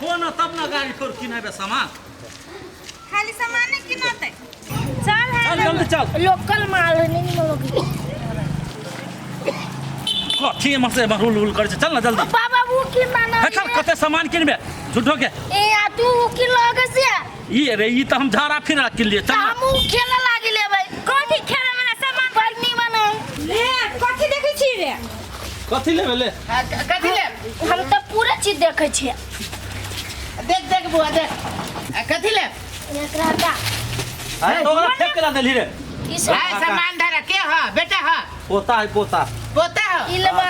खो ना तब ना गाड़ी तोर किनेबे सामान। खाली सामान नहीं किनाते। चल है। चल जल्दी चल। लोकल माल है नहीं मिलोगे। कथी एम्हर से एम्हर हुल हुल करै छै, चल ना जल्दी। बाबा वो की माना हे चल, कते सामान किनबे झूठो के। ए आ तू उ की लगे से ई रे ई तऽ हम झाड़ा फिरा किनलियै, चल ना। हम उ खेले लागी लेबै। कथी खेले वाला सामान? बर्नी बने। ले कथी देखै छी रे? कथी लेबे ले? हाँ, कथी ले? हम तऽ पूरा चीज देखै छियै। देख देख बुआ देख। आ, कथी ले? एकरा का अरे तो ओकरा फेंक के ला देलही रे। ई सब हाँ, सामान धरा के हाँ बेटा हाँ पोता है पोता। पोता हो ई लेबै।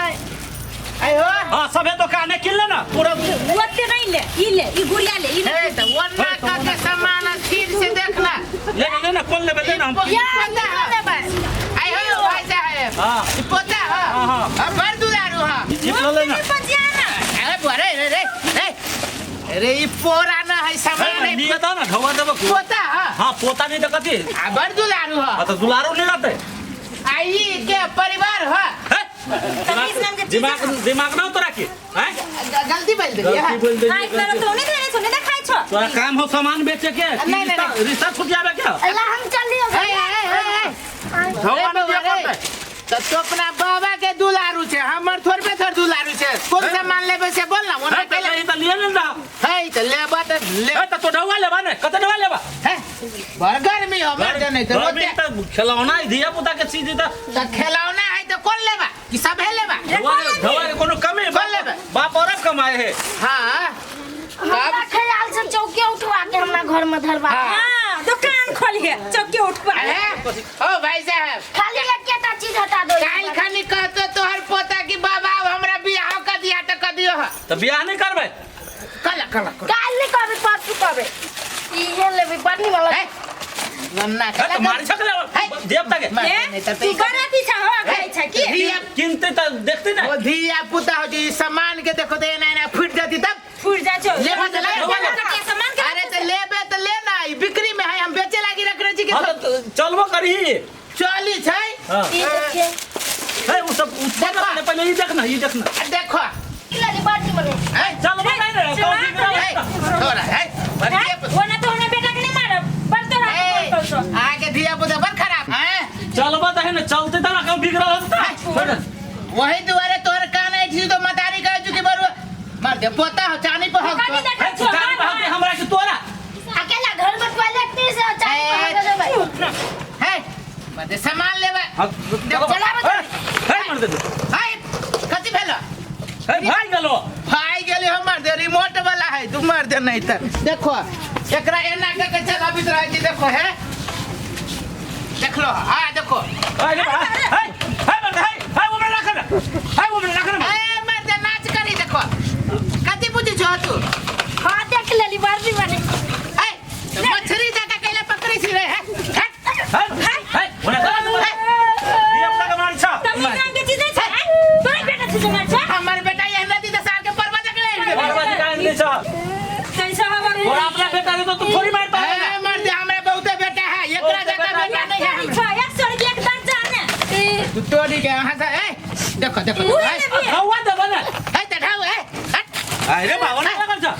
आय हो। हाँ सबे दुकाने किन ले ना पूरा। ओते नहीं ले, ई ले, ई गुड़िया ले, ई ले। हे तो वन्ना का के सामान फिर से देखना। ले ले ना कौन लेबे ले ना हम। या पोता ई हो। लेबै। आय हो भाई साहब। हाँ। ई पोता हो। हाँ, हाँ। हाँ, बड़ दुलारू हो। ई जीप ले लेना। बजिया ना। अरे बुआ रे रे रे रे अरे ई पोरा ना है सामान है। लिया था ना ढवा देबो। पोता हो। हाँ पोता नहीं तो कथी? आ बड़ दुलारू हो। हाँ तो दुलारू नहीं रहते। आ ई के परिवार हो। हैं? तमीज नाम के चीज दिमाग दिमाग ना तोरा के हैं? गलती बोल देलियै। गलती बोल देलियै, हाँ, इतना गलती। तो नहीं देने सुने खाइ छो। तोरा काम हो सामान बेचे के कि नहीं, नहीं, रिश्ता नहीं। रिश्ता छूट जाबे के? अल्लाह हम चलियो। ए, ए, ए, ए, ए। ढवा नहीं दिया रे, पड़तै। तो तो अपना बाबा के दुलारू छे, हमर थोड़बे थोड़ दुलारू छे। कोन सामान लेबे से बोल ना, ओना है, के तो ई तो लिए ने ना। है तो लेबा तो ले। है, तो तो ढवा लेबा ने, कते ढवा लेबा? है, बड़ गर्मी हो, मर जाने तो गर्मी ओते- तो खिलौना ही धिया पुता के चीज त तो खिलौना है तो कौन लेबा? कि सब है लेबा? ढवा के कोनो कमी कौन लेबे? बाप औरत कमाए है। हाँ। हमरा ख्याल से चौकी उठवा के हमरा घर में धरवा। हाँ। हाँ, दुकान खोलिए, चौकी उठवा। अरे, ओ भाई साहब। खाली एकेटा चीज हटा दो। काल खानी कहतो तोहर पोता कि बाबा अब हमरा बियाह कर दिया तो कर दियो। तो बियाह नहीं करबे? कल कल कल। काल नहीं करबे, परसों करबे। इहे लेबे, बड़ निमन लगे। हे, नन्ना हे, तो मारी सकले हे। देवता के। मार ए, नहीं तो तू बड़ा पीछा हो खाइ छ की? धिया किनते तो देखते ना। वो धिया पुता हो जी सामान के देखो तो एना एना फूट जाती तब। फूट जा छो। लेबे तो ले। के सामान के अरे तो लेबे तो ले ना, ई बिक्री में है, हम बेचे लागी रख रहे छी के हाँ, तो चलबो करही। चली छै। हाँ। ई देखिए। हे, उ सब उ देखो। पहले पहले ई देखना, ई देखना। आ, देखो। ई लाली बड़ निमन है। हे, चलबो नहीं रे, चला कौन चीज तो हे, थोड़ा, हे, हे, धिया- वो ना तो हमरा बेटा के नहीं मारब, बड़ तोरा हे, बोल छो। आगे धिया पुता बड़ खराब हैं। चलबो त है ना, चलते त ना कम बिगड़ल होता। वही दुआरे तोहर कान ऐठी तो मतारी कहे छु कि बरुआ मार दे पोता हो चानी पर हक कथी देखै छो? चानी पर हक हमरा के तोरा। अकेला घर में टॉयलेट नहीं से चानी पर हक देबै। हे, मते सामान लेबै। हाँ, देखो, चलाबे हे, हे, मार दे। हे, कथी भेलो? हे, भाग गेलो। भाग गेली हमर दे रिमोट वाला है, तू मार दे नहीं त। देखो, एकरा एना के के चलाबित रहै छी, देखो हे। देख लो, हाँ, देखो। हे, हे, हे, हे, मार दे, हे, हे, वो मेरा रख ना। हे, वो मेरा रख ना। ए, मार दे, नाच करी देखो। कथी पूछै छो तू? हाँ, देख लेली, बड़ निमन है। ए, मछरी जाका कैला पकड़ै छी रे, हे? हट। हे, हे, ओना चला तू। धिया पुता के मारी छा। तमीज नाम के चीज नहीं छै, हैं? तोरा बेटा छै जे मार छा? हमर बेटा एहन रहती त सार के परवा जकरे आबि गेलै। परवा जकरा आबि गेलै छा। कैसा हवा रे? तोरा अपना बेटा रे तो तू थोड़ी मार पाएगा। ए, मार दे, हमरा बहुते बेटा है, एकरा बहुते जका बेटा बेटा नहीं है हमरा। छा, एक सौ रुपया के दर्जा ने। तू तोड़ी के अहाँ से, ए, देखो, देखो, उहे ए, लेबी। हवा देबो ने। ए, त ढाउ, ए, हट। अरे बाबा ना लगल छा।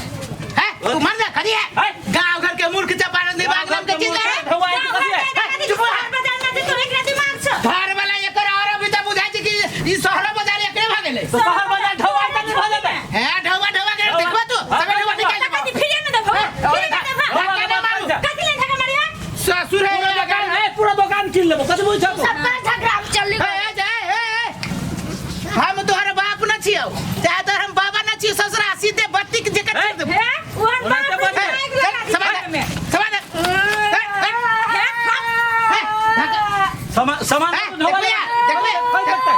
ए, तू मार दे, खड़ी है। ए। गांव घर के मूर्ख चपारन दिमाग नाम के चीज है। हवा के कथी है? ए, चुप रह। शहर बाजार में जे तोरे एकरा दिमाग छौ। घर वाला एकर और अभी त बुझाइ छै कि ई शहर बाजार एकरे भ गेलै। तो शहर बाजार ढवा त नहीं भ जेतै। हे, ढौवा, ढौवा के देखबो तू, सबे ढौवा निकाल देबो। कथी फिरे में देबो? फिरे में देबो? ढौवा धक्का मारू। कथी ले धक्का मारिया? ससुर है पूरा दुकान है, पूरा दुकान किन लेबो, कथी बुझै छौ तू? सबका झगड़ा में चली ए, गई। ए, ए, ए, ए। हम तोहर बाप न छियौ, चाहे तोहर हम बाबा न छियौ, ससुरा सीधे बत्ती के जेकर ए, छोड़ देबो। हे, ओहन ओना बाप तऽ रे, बच्चे। आगि लगा दी समा घर में। समा दे। ए, ए, हे, ए, धक्का। सामान ए, तो ढोवा देखबे, देखबे। कहीं देखतै,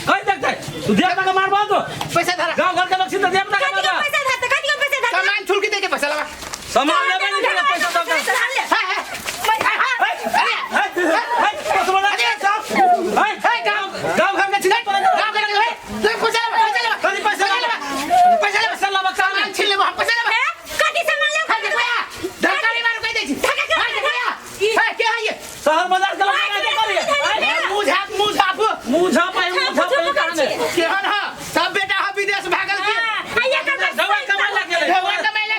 कहीं देखतै। तू धिया पुता के मारबो तो। पैसा धरा। गांव घर के लोग सीधे धिया पुता के कथी के मारबो। पैसा धरतै? कथी के पैसा धरतै? सामान छुलकी दे के पैसा लगा। सामान लेबै नहीं तऽ पैसा दऽ के। पैसा ले। हे, हे, हे, हे, हे, कसम लगा। हे, हे, गांव गांव घर के छिनै तोरा। गांव के लोग, हे, तू पैसा लेबा, पैसा लेबा। कथी पैसा लेबा? पैसा लेबा। पैसा लेबा, सामान सामान छीन लेबो हम, पैसा लेबा। हे, कथी सामान लेबो? हे, देखबे, धक्का नहीं मारू कहि दै छी। धक्का क्यों हे, देखबे, ई- हे, के है ये? शहर बाजार के लोग आगि करिए। लगा दी, हे, मुँह झाप, मुँह झाप। मुँह झाप, मुँह झाप, झाप, कहाँ ने? केहन ह? सब बेटा ह विदेश भागल के। हाँ, आ एकर दवा कमाय लए गेलै। ढौआ कमाय लए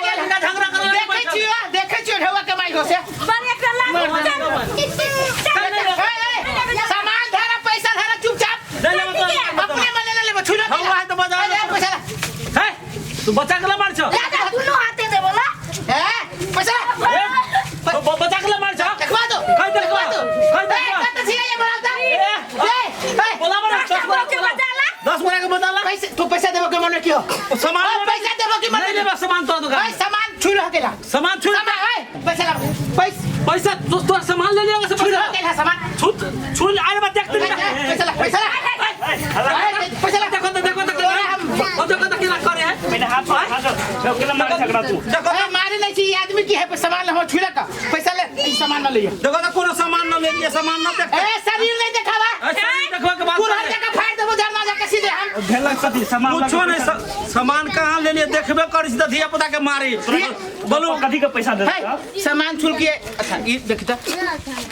तू बच्चा के मार छ दादा दुनू हाथे दे बोला ए पैसा ए, तो बच्चा के मार छ देखवा दो कहीं देखवा दो कहीं ए देखवा कत छी ये बोलता ए, ए ए बोला बोला दस गोरा के बचाला। 10 गोरा के बचाला पैसे तू पैसा देबो के मन क्यों सामान ओ, पैसा देबो कि मन नहीं लेबा सामान तो दुकान ए सामान छू रह गेला सामान छू सामान ए पैसा ला पैसा पैसा तू तोर सामान ले लिया से छू पैसा रह गेला सामान छू छू अरे बा देखते ए, पैसा ला पैसा ला ए, पैसा ला देखो तो देखो तो ओ देखो तो केना करे है पहिले हाथ छोड़, हाथ छोड़। केला मारे झगड़ा तू देखो ए मारे नहीं छी ई आदमी की है सामान हम छुला का पैसा ले ई सामान न लियो देखो तो कोनो सामान न ले लिया सामान न देख ए शरीर नहीं देखावा ए, शरीर देखवा के बात पूरा करे। जगह फाड़ देबो झरना जाके सीधे हम भेलक कथी सामान कुछो नहीं सामान कहाँ ले लिए देखबे करी छी त धिया पुता के मारी बोलू कथी के पैसा दे है सामान छुल के अच्छा ई देखी त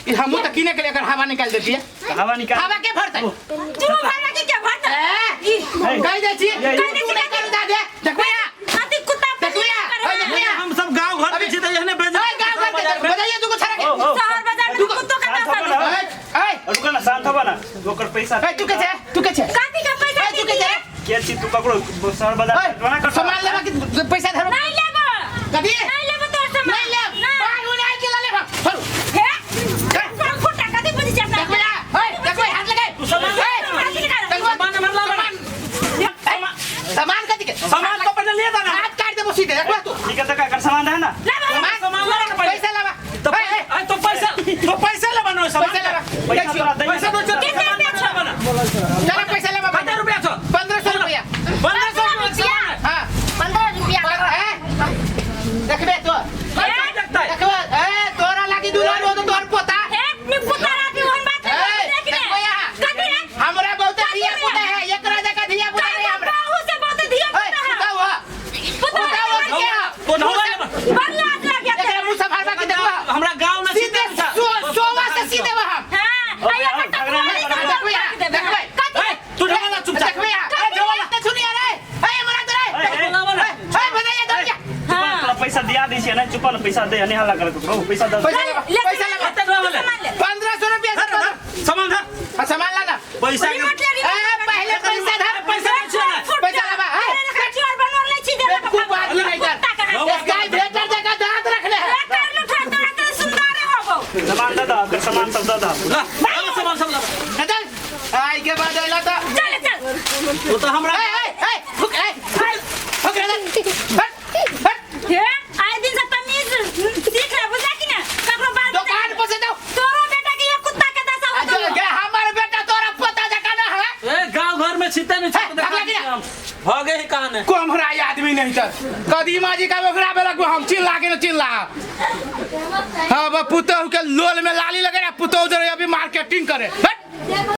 ई हमू त किने के लिए अगर हवा निकाल देती है हवा निकाल हवा के भरतै तू भरवा के क्या भरता ए कह दे छी ये, तू नहीं करू दादे देखो या हाथी कुत्ता देखो या ओए देखो या हम सब गांव घर में छी त एहने बेज ओए गांव घर के बजाइए दुगो छड़ा के ओ, ओ। शहर बाजार में कुत्तो का शांत दशा हो ना। ए ए रुक ना शांत हो ना ओकर पैसा ए तू के छे तू के छे कथी का पैसा ए तू के छे के छी तू ककरो शहर बाजार ओए कर सामान लेबा कि पैसा धरो नहीं लेबो कथी नहीं लेबो तोर सामान नहीं लेब बाहर उड़ाई के ले लेब छोड़ू हे सब फुटा कथी बुझी छै अपना देखो या ओए देखो हाथ लगाए तू सामान ए, देखो सामान मरला बड़ा। सामान कथी के सामान तो पहले ले दाना हाथ काट देबो सीधे देखो तू ठीक है त का सामान है ना सामान सामान लावा ना पहिले। पैसा लावा तो ए, ए, ए, तो पैसा तो पैसा ले बनो सामान पैसा लावा पैसा तोरा दै पैसा तो चल कितना सामान रुपया छौ? बना चलो पैसा लावा कते रुपया छौ 1500 रुपया 1500 रुपया सामान है। हां 15 रुपया ए देखबे तो पैसा देखता है देखबे ए तोरा लागी दुल्हन हो तो तोर पोता हे नि पुता राखी ओहन बात ए, नहीं देखो यहाँ। कथी रे हमरा बहुत धिया पुता है एक राजा का धिया पुता है हमरा बाहु से बहुत धिया ए पुता है पुता हुआ पुता पुता हुआ क्या तो ढोला ले बना। बड़ लाज लाग्या एकरा मुंह से फाड़वा के देखबा हमरा गांव में सीधे सोवा से सीधे वहां हां आया कट्टा देखबे यहाँ, देखबे। कथी ए, तू ढोला चुपचाप देखबे यहाँ। ए, ढोला तो सुनिया रे ए हमरा तो रे ए, ए, बोला बोला ए बताइए दो क्या तोरा पैसा दिया दै छियै नहि चुपल पैसा दे नहीं हल्ला कर ककरो पैसा दे पैसा लावा ले, पैसा लावा कते ढोला ले सामान ले 1500 रुपया से धर, धर, सामान धर हाँ, सामान लाना पैसा के रिमोट ले ए रिमोट पहले पैसा धर पैसा नहीं छियै ना। पैसा लावा ए खचियार बनवल नहीं छी देला बेवकूफ आदमी नहीं इधर कुत्ता का हाथ इसका भेटर जगह दांत रखले है कर लुठा तोरा तो सुंदर होबो सामान दे दे सामान सब दे दे ला, ला, सामान सब ला चल आई के बाद अइला तो चल चल वो तो हमरा ए ए ए फुक ए फुक रे हट हट हे आए दिन से तमीज सीख ले बुझा कि ना ककरो बात दुकान पर से जाओ तोरो बेटा के ये कुत्ता के दशा हो अच्छा के हमार बेटा तोरा पोता जका ना है ए गांव घर में छिते नहीं हे, छिते भाग लगी ना। भागे ही कहाँ ने कोमरा ये आदमी नहीं चल कदीमा जी का ओकरा बेलक हम चिल्ला के न चिल्ला हाँ पुतहु के लोल में लाली लगे पुतहु जरे अभी मार्केटिंग करे हट।